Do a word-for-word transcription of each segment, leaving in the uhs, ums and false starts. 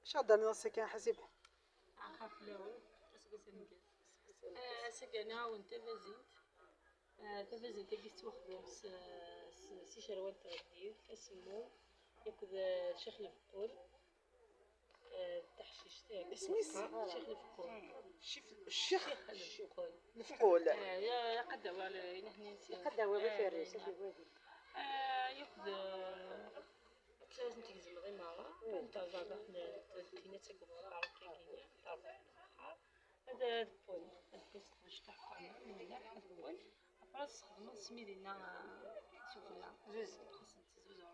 Acu ɣ-d-terniḍ ass-agi a Ḥasib? Ɛaqa fell-awen, aseggas ameggaz. Ah, ass-agi ad nɛawen tabazint. Ah, tabazint-agi tettwaxdem s, s, s icerwen n tɣeddiwt, asemmum, akked, ah, ccix lbeqqul. Ah, d taḥcict, eh, isem-is? Ccix lbeqqul. Ccix, ccix. Ccix lbeqqul. Lbeqqul. Ah, ya, ya qad awiɣ le-, inehni nsi. Qad awiɣ iferres, ah, acu yewwi. Ah, yakk d, ah, ad tt-, ad tent-tgezmeḍ i merra, ad tent-terẓeḍ daxel n tdukina d tagewra, akka-gini, terẓeḍ lqaɛa. Ad, ad wwen, ad wwen s tqemct taḥeqqen, mliḥ, ad wwen. Après, ad tesxedmeḍ smid-inna, ah, sufella. Zuzen. Xas n tzuzur, sufella.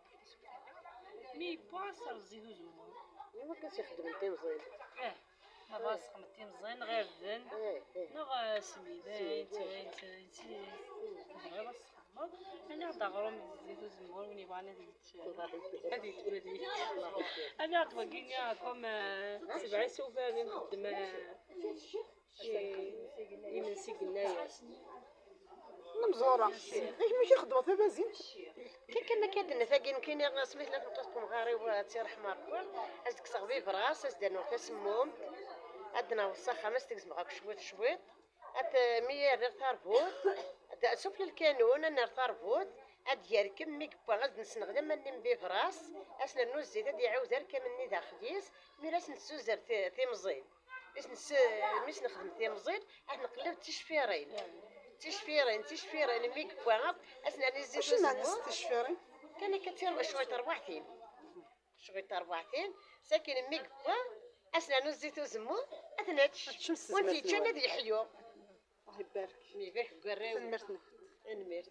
Mi yewwa, ad s-terreḍ zzit uzemmur. Iwakken ad s-ixeddmen timẓin. Eh, ma bɣa tesxedmeḍ timẓin, neɣ irden, eh, eh, neɣ, ah, smid, eh, smid, eh, eh, eh, eh, eh, tebɣiḍ ad tesxedmeḍ. Aniɣ-d aɣrum n zzit uzemmur, win yebɣan ad yečč, ad yetwali. Aniɣ-d wagini, comme, ah, sebɛa isufanen nxeddem, ah, imensi n yennayer. Nemẓura. Amek i xeddmeɣ tabazint? Kan, kan akka d-tenna tagi, nekkini asmi tella tmeṭṭut n umɣar-iw, ad tt-iṛeḥm Ṛebbi, ad s-d-kkseɣ bibras, ad s-d-rnuɣ tasemmumt, ad d-naweḍ s axxam, ad s-t-gezmeɣ akk cwiṭ, cwiṭ. Ad, mi rriɣ tarbut, ad, sufella lkanun, ad nerr tarbut, ad d-yerkem, mi yewwa, ad s-d-nesneɣ d aman-nni n bibras, ad s-nernu zzit, ad d-iɛiwed arkem-nni daxel-is, mi ara s-nessuzzer ti-, timẓin. Mi s-ness-, mi s-nexdem timẓin, ad t-nqelleb d ticfirin. D ticfirin, d ticfirin, mi yewwa akk, ad s-nerni zzit. Acu meɛna-s uzemmur? Ticfirin? Kan akka d tir-, cwiṭ terbaɛtin. Cwiṭ terbaɛtin, sakin mi yewwa, ad s-nernu zzit uzemmur, ad t-nečč. Ad teččem s tezmert-nwen. Win t-yeččan ad yeḥyu. Allah ibarek. Mi ibarek deg warraw. Tanemmirt-nwen. Tanemmirt.